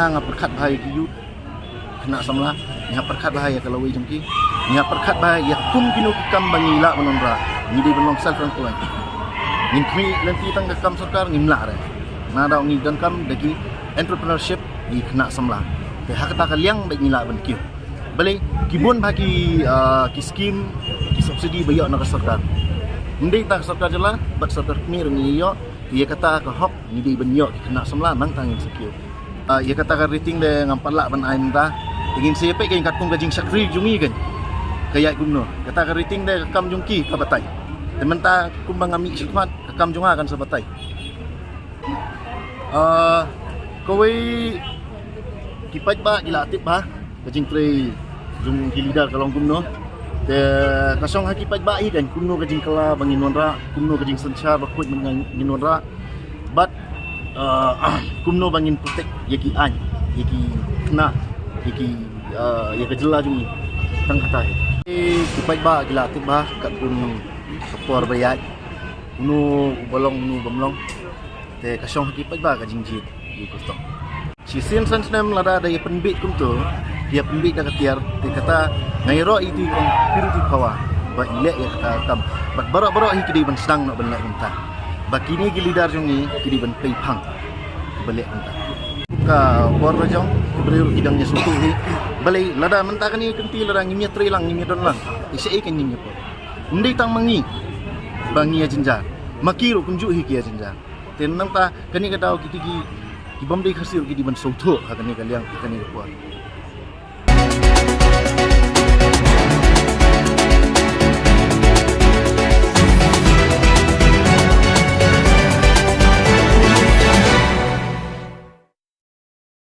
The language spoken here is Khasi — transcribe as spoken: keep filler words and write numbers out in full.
Nga pyrkhat bha ïa ki youth, khynnah samla, ngi hap pyrkhat bha ïa ka lawei jong ki. Ngi hap pyrkhat bha ïa kum kino ki kam ba ngi lah ban wanrah. Ngi dei ban long self employed. Ngin khmih lynti tang ka kam sorkar ngim lah re. Nangta ngi donkam da ki entrepreneurship ïa ki khynnah samla. Te ha kata ka liang ba ngi lah ban kiew. Balei ki bun bha ki, ah, ki skim, ki subsidy ba ïoh na ka sorkar. Ym dei tang ka sorkar jylla bad sorkar kmie ruh ngi ïoh. Ïa kata ka hok ngi dei ban ïoh ki khynnah samla nangta ngin sa kiew. Ah, ïa kata ka rating de ngam pat lah ban ai mynta. Te ngin sa ïa peit kein katkum ka jingshakri jong ngi kein ka ïaid kumno. Kata ka rating de ka kam jong ki ka batai. Te mynta kumba nga mih shakhmat ka kam jong nga kan sa batai. Ah, kawei ki paidbah ki la tip bha ka jingtrei jong ki leader ka long kumno. Te ka shong ha ki paidbah hi kein kumno ka jingkylla ba ngin wanrah, kumno ka jingsynshar ba khuid ba ngin wanrah. Bad, ah, kumno ba ngin protect ïa ki aiñ, ïa ki khynnah, ïa ki, ah, ïa ka jylla jong ngi. Tang kata hi. Ki paidbah ki la tip bha katkum ka por ba ïaid. Uno uba long, uno bym long. Te ka shong ha ki paidbah ka jingjied ïa u kyrtong. Shisien san snem lada da ïa pynbeit kumto, da ïa pynbeit da ka tiar, te kata nga ïaroh ïa i kong Purity Phawa ba i leh ïa kata ka kam. Bad baroh baroh hi ki dei ban sdang noh ban leh kumta. Ba kine ki leader jong ngi ki dei ban pei phang ba leh kumta. Ka por la jong ki briew ki dang ïa sngewthuh hi. Balei lada mynta kane ka kynti lada ngim ïa trei lang ngim ïa don lang. Te shaei kein ngin ïa poi. Ym dei tang ma ngi ba ngi ïa jynjar. Ma ki ruh kumjuh hi ki ïa jynjar. Te nangta kane ka daw kiti ki, ki bym dei Khasi ruh ki dei ban sngewthuh ha kane ka liang, ha kane ka por.